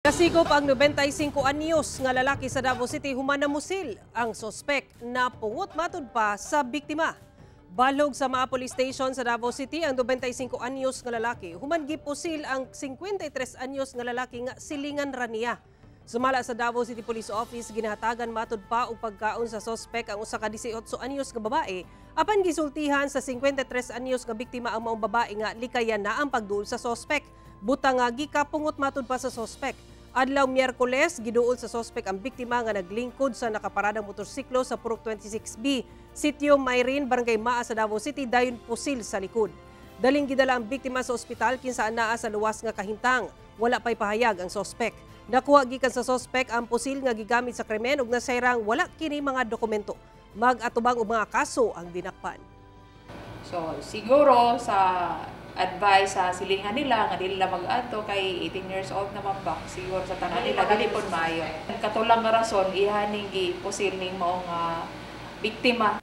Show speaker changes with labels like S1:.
S1: Nasigop ang 95 anyos nga lalaki sa Davao City human namusil. Ang sospek napungot matud pa sa biktima. Balog sa Maa Police Station sa Davao City ang 95 anyos nga lalaki human gipusil ang 53 anyos nga lalaki nga silingan ra niya. Sumala sa Davao City Police Office, ginahatagan matud pa og pagkaon sa sospek ang usa ka 18 anyos nga babae apan gisultihan sa 53 anyos nga biktima ang maong babae nga likayan na ang pagduol sa sospek. Butang nga gikapungot matud pa sa sospek. Adlaw Miyerkules, giduol sa sospek ang biktima nga naglingkod sa nakaparadang motorsiklo sa Purok 26B, Sitio Mayrin, Barangay Maa sa Davao City, dayon pusil sa likod. Daling gidala ang biktima sa ospital kinsa naa sa luwas nga kahintang. Wala pa'y pahayag ang sospek. Nakuha gikan sa sospek ang pusil nga gigamit sa krimen ug nasayrang wala kini mga dokumento. Mag-atubang og mga kaso ang dinakpan.
S2: So, siguro sa advice sa silingan nila nga dili nila mag-adto kay 18 years old naman ba, siguro sa tanan nila dili pud maayo. Katulang nga rason ihaning gipusil ning maong biktima.